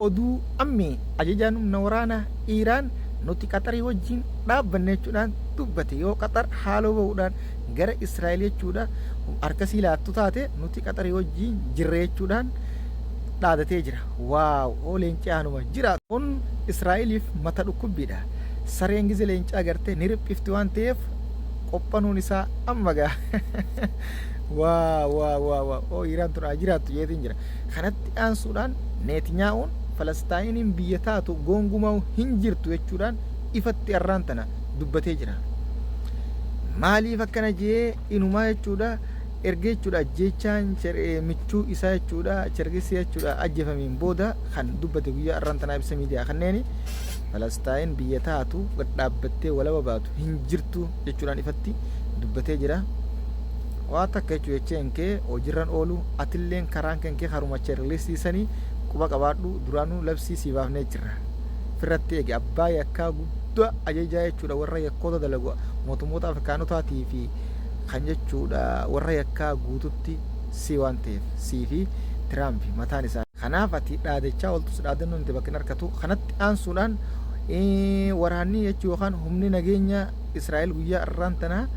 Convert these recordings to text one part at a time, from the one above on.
Oduu ammee ajajaan humna waraanaa Iiraan nuti Qaxarii wajjin dhaabbanne jechuudhaan dubbate. Yoo Qaxar haaloo bahuudhaan gara Israa'el jechuudha harka sii laattu taate nuti Qaxarii wajjin jirra jechuudhaan dhaadatee jira. Waaw oo leenci aanuma jira. Kun Israa'eliif mata dhukkubbiidha. Sareen gize leenca agarte ni riphifti waan ta'eef qophanuun isaa amma gaa. Waaw waaw waaw waaw oo Iiraan tun haa jiraattu jeetiin jira. Kanatti aansuudhaan Neetnyaa'uun Falastaayiniin biyya taatu goongumaa hin jirtu jechuudhaan ifatti arraan tana dubbatee jira. Maaliif akkana jee inumaa jechuudha erga jechuudha ajjeechaan michuu isaa jechuudha Chergisii jechuudha ajjeefameen booda kan dubbate guyyaa arraan tanaa ibsa miidiyaa kanneeni Falastaayin biyya taatu gad dhaabbattee walaba baatu hin jirtu jechuudhaan ifatti dubbatee jira. Waa takka jechuu jecheen kee hojirran oolu atilleen karaan kan kee karuma cherlisii sanii quba qabaadhu duraanuu labsii sii baafnee jirra. Firratti eegi abbaa yakkaa guddaa ajajaa jechuudha warra yakkoota dalagu mootummoota Afrikaanotaatii fi kan jechuudha warra yakkaa guututti sii waan ta'eef sii fi Tiraampi mataan isaa. Kanaaf ati dhaadachaa ooltus dhaadannoon itti bakka hin argatu. Kanatti aansuudhaan waraanni jechuu yookaan humni nageenya Israa'el guyyaa arraan tanaa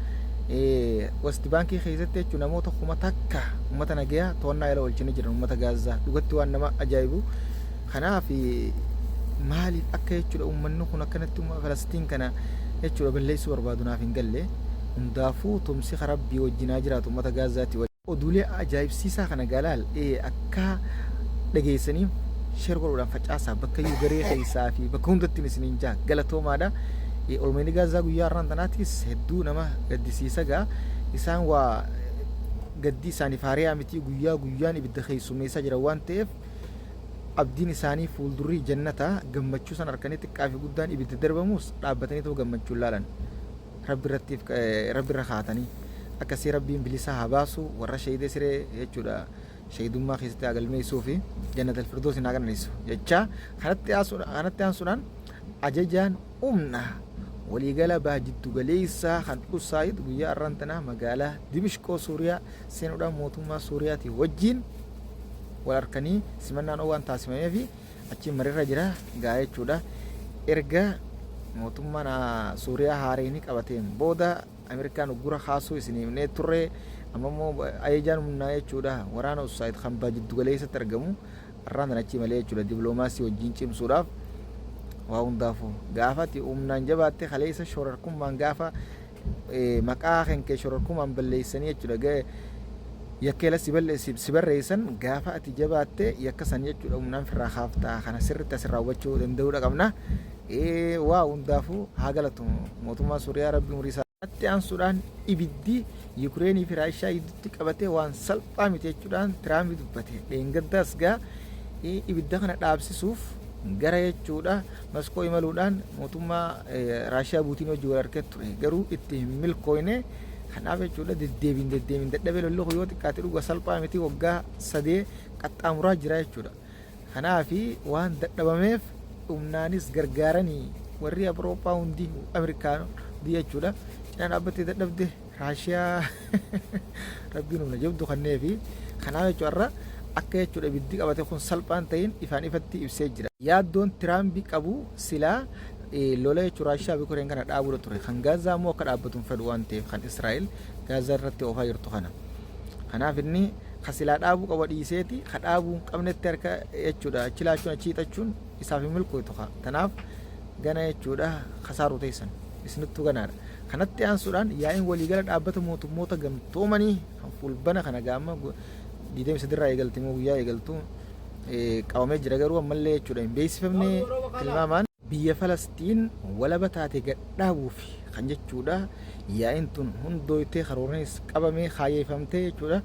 West Baankii keessatti jechuun namoota 1000 uummata nagayaa to'annaa jala oolchanii jiran uummata Gaazaa dhugatti waan nama ajaa'ibu. Kanaaf maaliif akka jechuudha uummanni kun akkanatti uummata Falastiin kana jechuudha balleessuu barbaadu naaf hin galle. Hundaafuu tumsi Rabbii wajjin haa jiraatu uummata Gaazaati. Oduulee ajaa'ibsiisaa kana galaal akka dhageessaniif share godhuudhaan facaasaa bakka iyyuu garee keessaa fi bakka hundatti isiniin jaa galatoomaadha. Olmayni Gaazaa guyyaa har'aan tanaatis hedduu nama gaddisiisa gaa isaan waa gaddii isaaniif haariyaa miti guyyaa guyyaan ibidda keessummeessaa jiran waan ta'eef abdiin isaanii fuuldurri jannata gammachuu san harkanii xiqqaa fi guddaan ibidda darbamus dhaabbatanii ta'uu gammachuun laalan. Rabbi irratti Rabbi irra kaatanii akkasii Rabbiin bilisa haa baasu warra shahidee siree jechuudha shahidummaa keessatti haa galmeessuu fi jannatal firdoos haa qananiisu jecha kanatti aansuudhaan ajajaan humna waliigala baha jiddu galeessaa kan USAID guyyaa har'aan tanaa magaalaa Dimishqoo Suuriyaa seenuudhaan mootummaa Suuriyaatii wajjin wal harkanii simannaan waan taasifamee fi achiin marirra jira gaa jechuudha. Erga mootummaan Suuriyaa haareenii qabateen booda Ameerikaan uggura kaasuu isin himnee turre amma immoo ajajaan humnaa jechuudha waraana USAID kan baha jiddu galeessatti argamu har'aan tan achii malee jechuudha dibiloomaasii wajjin cimsuudhaaf waa hundaafuu gaafati humnaan jabaatte kaleessa shororkummaan gaafa maqaa kan kee shororkumaan balleessanii jechuudha yakkeela si barreessan gaafa ati jabaatte yakka san jechuudha humnaan firraa kaaftaa kana sirritti asirraa hubachuu danda'uudha qabna. Waa hundaafuu haa galatu mootummaa Suuriyaa rabbi umurii isaa. Itti aansuudhaan ibiddi Yukireenii fi Raashiyaa gidduutti qabate waan salphaa miti jechuudhaan Tiraampi dubbate. Dheengaddaas gaa ibidda kana dhaabsisuuf gara jechuudha Maskoo imaluudhaan mootummaa Raashiyaa Puutiin wajjin wal argee ture. Garuu itti hin milkooyne. Kanaaf jechuudha deddeebiin deddeebiin dadhabee lolli kun yoo xiqqaate dhuga salphaa miti waggaa sadee qaxxaamuraa jira jechuudha. Kanaaf waan dadhabameef humnaanis gargaaranii warri Awurooppaa hundi Ameerikaan hundi jechuudha. Cinaa dhaabbattee dadhabde Raashiyaa rabbiin humna jabdu kanneefi kanaaf jechuudha har'a akka jechuudha ibiddi qabate kun salphaan ta'in ifaan ifatti ibsee jira. Yaaddoon Tiraampi qabu silaa lola jechuun Raashiyaa fi Yuukireen kana dhaabuudha ture. Kan Gaazaa immoo akka dhaabbatu hin fedhu waan ta'eef kan Israa'el Gaazaa irratti oofaa jirtu kana. Kanaaf inni ka silaa dhaabuu qaba dhiiseeti ka dhaabuu hin qabnetti harka jechuudha achi laachuun achi hiixachuun isaaf hin milkooytu ka. Kanaaf gana jechuudha kasaaruu teessan isinittuu ganaadha. Kanatti aansuudhaan yaa'iin waliigala dhaabbata mootummoota gamtoomanii kan fuulbana kana gaama 23 irraa eegalti immoo guyyaa eegaltu qabamee jira garuu ammallee jechuudha hin beeksifamne tilmaamaan biyya Falastiin walaba taate gad dhaabuuf kan jechuudha yaa'iin tun hundooytee karoornis qabamee kaayeeffamtee jechuudha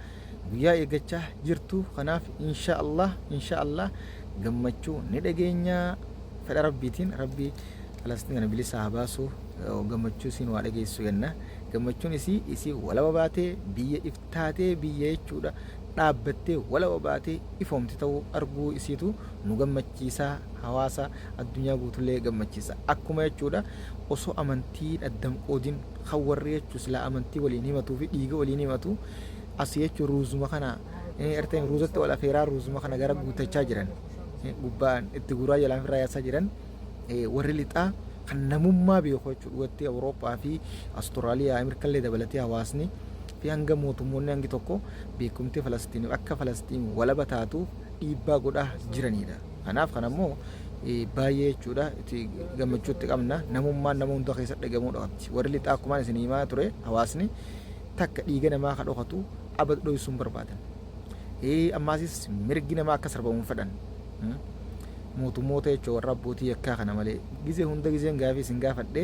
guyyaa eeggachaa jirtu kanaaf insha Allah insha Allah gammachuu ni dhageenya fedha rabbiitiin rabbi Falastiin kana bilisa haa baasu gammachuu isiin waa dhageessu jenna gammachuun isii isii walaba baatee biyya iftaatee biyya jechuudha dhaabbattee walaba baatee ifoomte ta'uu arguu isiitu nu gammachiisa hawaasa addunyaa guutullee gammachiisa akkuma jechuudha osoo amantiin addan qoodin kan warri jechuu silaa amantii waliin himatuu fi dhiiga waliin himatu asii jechuun ruuzuma kana erteen ruuzatti wal afeeraa ruuzuma kana gara guutachaa jiran. Gubbaan itti guuraa jalaan firraa yaasaa jiran warri lixaa kan namummaa beeku jechuudha. Dhugatti Awurooppaa fi Awustiraaliyaa Ameerikallee dabalatee hawaasni fi hanga mootummoonni hangi tokko beekumtii Falasxiiniif akka Falasxiin walaba taatuuf dhiibbaa godhaa jiranidha. Kanaaf kan ammoo baay'ee jechuudha itti gammachuu itti qabna. Namummaan nama hunda keessa dhagamuudha qabdi. Warri lixaa akkumaan isin himaa ture hawaasni takka dhiiga namaa ka dhokatu abad dhoysuun barbaadan. Ammaasis mirgi namaa akka sarbamu hin fedhan. Mootummoota jechuun warra abbootii yakkaa kana malee gizee hunda gizeen gaafii isin gaafadhe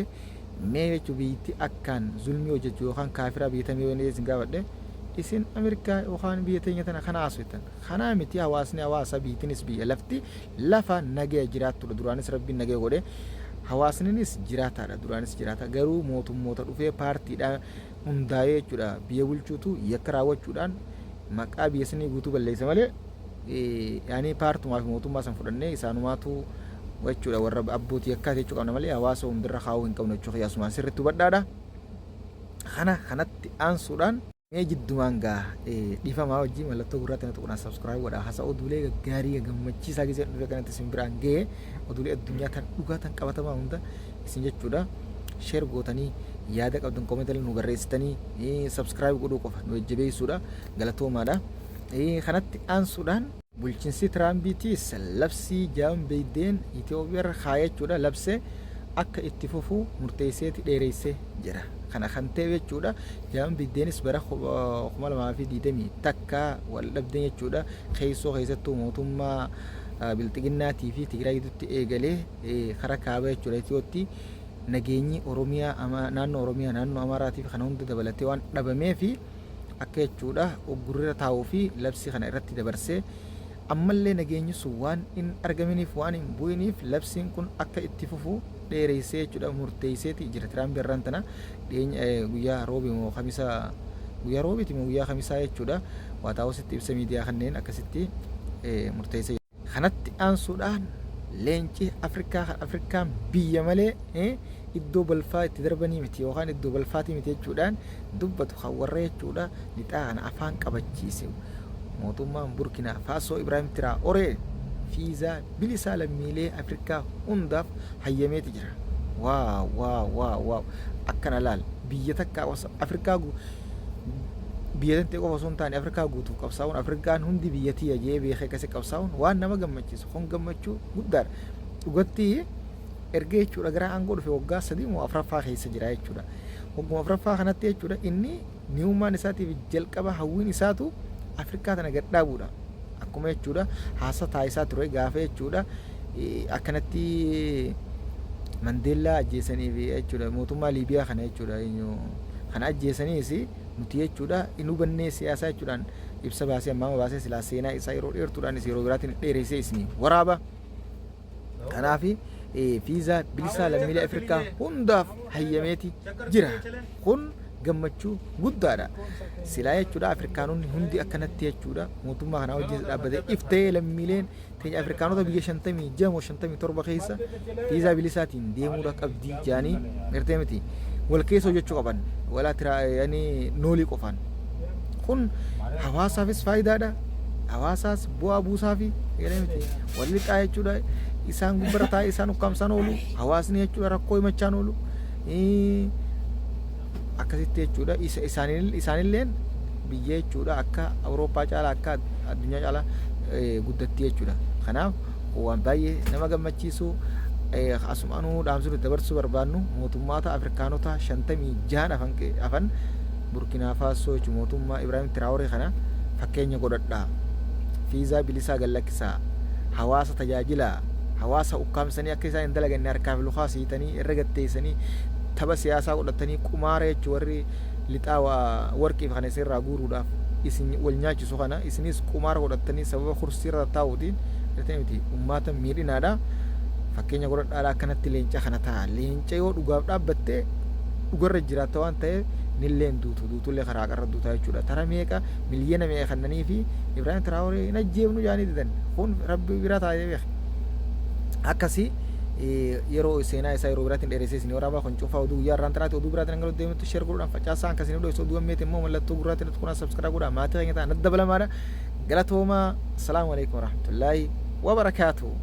mee jechuun biyyatti akkaan zulmii hojjechuu yookaan kaafiraa biyya tamii yoo isin gaafadhe isin Ameerikaa yookaan biyya teenya tana kana haasoftan. Kanaa miti, hawaasni hawaasa, biyyittinis biyya, lafti lafa nagaya jiraattudha. Duraanis Rabbiin nagaya godhe, hawaasninis jiraataadha, duraanis jiraata. Garuu mootummoota dhufee paartiidhaan hundaa'ee jechuudha biyya bulchuutu yakka raawwachuudhaan maqaa biyya sanii guutuu balleessa malee, yaani paartumaa fi mootummaa san fudhannee isaanumaatu jechuudha warra abbootii yakkaati jechuu qabna malee hawaasa hundarra kaa'uu hin qabnu jechuu kiyyaasumaan sirriitti hubadhaadha. Kana kanatti aansuudhaan mee jiddumaan gaa dhiifamaa wajjin mallattoo gurraatti na tuqnaa subscribe godhaa. Hasa oduulee gaggaarii gammachiisaa gisee dhufe kanatti isin biraan ga'e, oduulee addunyaa tan dhugaa tan qabatamaa hunda isin jechuudha share gootanii, yaada qabdan comment nu barreessitanii subscribe godhuu qofa nu jajjabeessuudha. Galatoomaadha. Kanatti aansuudhaan bulchiinsi Tiraampiitiis labsii Joon Baayiden Itoophiyaarra kaayachuudha labse akka itti fufu murteesseeti dheereessee jira. Kana kan ta'e jechuudha Joon Baayidenis bara 2021 wal dhabdeen jechuudha keessoo keessattuu mootummaa Bilxiginnaatii fi Tigraay gidduutti eegalee karaa kaaba jechuudha Itiyootti nageenyi Oromiyaa, naannoo Oromiyaa, naannoo Amaaraatii fi kana hunda dabalatee waan dhabamee fi akka jechuudha uggurrira taa'uu fi labsii kana irratti dabarsee, ammallee nageenyi sun waan hin argaminiif, waan hin bu'iniif labsiin kun akka itti fufu dheereessee jechuudha murteesseeti jira Tiraampi irraan tana dhiyeenya guyyaa roobi moo kamisa, guyyaa roobiiti moo guyyaa kamisaa jechuudha White Houseitti ibsa miidiyaa kanneen akkasitti murteessee. Kanatti aansuudhaan leenci Afrikaa kan Afrikaan biyya malee iddoo balfaa itti darbanii miti yookaan iddoo balfaatii miti jechuudhaan dubbatu kan warra jechuudha lixaa kana afaan qabachiise, mootummaan Burkinaa Faasoo Ibraahim Tiraa'oree fiizaa bilisaa lammiilee Afrikaa hundaaf hayyameeti jira. Wow, wow, wow, wow! Akkana laal, biyya takka Afrikaa biyya tantee qofa osoo hin taane Afrikaa guutuuf qabsaa'uun, Afrikaan hundi biyya tiyya jee beekee akkasii qabsaa'uun waan nama gammachiisu. Kun gammachuu guddaadha. Dhugatti erga jechuudha gara aangoo dhufe waggaa 3 moo afuraffaa keessa jira jechuudha. Wagguma afuraffaa kanatti jechuudha inni ni'ummaan isaatiif jalqaba hawwiin isaatu Afrikaa tana gad dhaabuudha. Akkuma jechuudha haasa taasisaa ture gaafa jechuudha akkanatti Mandeellaa ajjeesaniif jechuudha mootummaa Liibiyaa kana jechuudha kana ajjeesaniis nuti jechuudha hin hubannee siyaasaa jechuudhaan ibsa baasee ammaama baasee silaa seenaa isaa yeroo dheertuudhaanis yeroo biraatiin dheereessee isinii waraaba. Kanaaf fiizaa bilisaa lammiilee Afrikaa hundaaf hayyameeti jira. Kun gammachuu guddaadha. Silaa jechuudha Afrikaanonni hundi akkanatti jechuudha mootummaa kanaa wajjin dhaabbatee iftee lammiileen teenya Afrikaanota biyya 56 moo 57 keessa fiizaa bilisaatiin deemuudha qabdii jedhanii gartee miti wal keessa hojjechuu qaban walaa tiraa yani noolii qofaan. Kun hawaasaafis faayidaadha. Hawaasaas bu'aa buusaafi garee miti walli lixaa jechuudha isaan gubbara taa'ee isaan ukkaamsaan oolu, hawaasni jechuudha rakkoo himachaan oolu akkasitti jechuudha. Isaanilleen biyya jechuudha akka Awurooppaa caalaa, akka addunyaa caalaa guddatti jechuudha. Kanaaf waan baay'ee nama gammachiisu. Asumaanuu dhaamsi nuti dabarsuu barbaannu mootummoota Afrikaanota 56 hafan Burkinaa Faasoo jechuun mootummaa Ibraahim Tiraawuree kana fakkeenya godhadhaa. Fiizaa bilisaa gad lakkisaa. Hawaasa tajaajilaa. Hawaasa ukkaamsanii akka isaan hin dalaganne harkaa fi lukaa siitanii irra gatteessanii tapha siyaasaa godhatanii qumaara jechuun warri lixaa warqii fi kana isinirraa guuruudhaaf isin wal nyaachisu kana isinis qumaara godhatanii sababa kursii irra taa'uutiin gartee miti ummaata miidhinaadha. Fakkeenya godhadhaadha, akkanatti leenca kana ta'a. Leenca yoo dhugaaf dhaabbatte dhugarra jiraatta waan ta'eef nilleen duutu, duutullee karaa haqarra duutaa jechuudha. Tara meeqa miliyoona meeqa kannanii fi Ibraahim Tiraawuree hin ajjeefnu jaanii didan. Kun Rabbi bira taa'ee beeka. Akkasii yeroo seenaa isaa yeroo biraatiin dheeressee isin waraabaa. Kun cuunfaa oduu guyyaa irraan tanaati. Oduu biraatiin hanga deemutti share godhuudhaan facaasaa. Akka isin dho'isu oduu ammeeti immoo mallattoo gurraatiin tuqunaa subscribe godhaa maatii keenya ta'an adda dabalamaadha. Galatoomaa. Assalaamu alaikum warahmatullaahi. Wabarakaatuh.